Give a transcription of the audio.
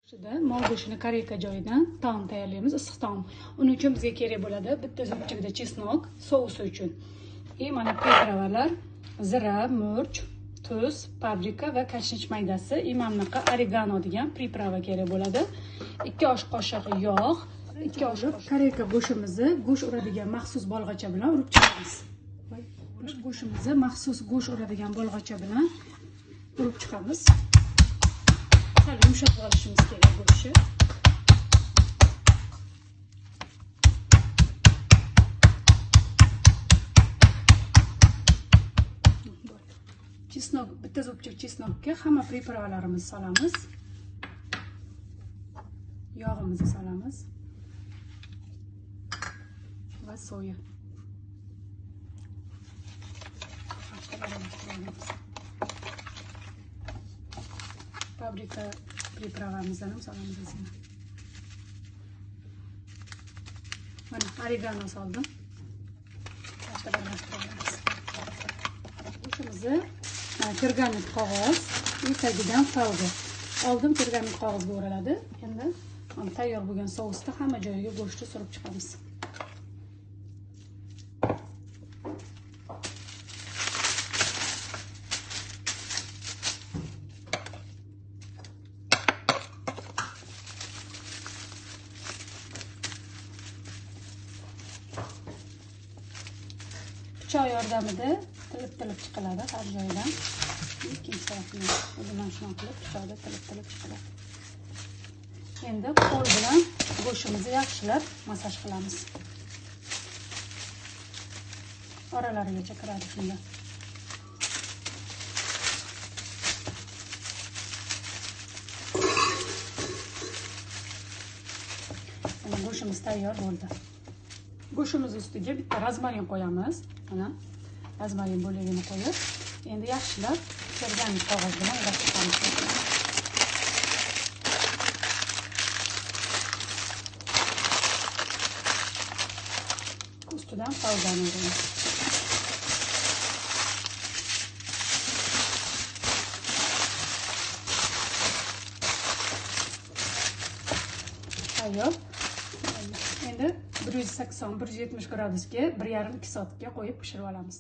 Shunda mol go'shtini koreyka joyidan taom tayyorlaymiz, issiq taom. Uning uchun bizga kerak bo'ladi bitta zubchikda chesnok sousi uchun. Mana pripravalar, zira, murch, tuz, paprika va kashnich maydasi, mana bunaqa oregano degan priprava kerak bo'ladi. 2 osh qoshiq yog', 2 osh koreyka go'shtimizni go'sht uradigan maxsus bolg'acha bilan urib chiqamiz. Go'shtimizni maxsus go'sht uradigan bolg'acha bilan urib chiqamiz. Sal yumshoq olishimiz kerak go'shtni. Chesnok, bitta zubchik chesnokka hamma pripravalarimizni solamiz. Yog'imizni solamiz. Va soya. Paprika pripravamizni ham solamiz ozgina. Mana oregano soldim. Aralashtiramiz. Go'shtimizni pergament qog'oz va tagidan folga. Oldin pergament qog'ozga o'raladi. Endi mana tayyor bo'lgan sousni hamma joyiga go'shtni surib chiqamiz. Pichoq yordamida tilib-tilib chiqiladi har joyidan. Ikkinchi tarafini o'zim shunday qilib pichoqda tilib-tilib chiqiladi. Endi qo'l bilan go'shtimizni yaxshilab massaj qilamiz. Oralarigacha kiradi shunda. Mana go'shtimiz tayyor bo'ldi. Go'shtimiz ustiga bitta rozmarin qo'yamiz. Mana rozmarin bo'lagini qo'yib, endi yaxshilab pergament qog'oz bilan o'rab chiqamiz. Ustidan folgani uramiz. Tayyor. Endi 180-170 gradusga 1,5-2 soatga qo'yib pishirib olamiz.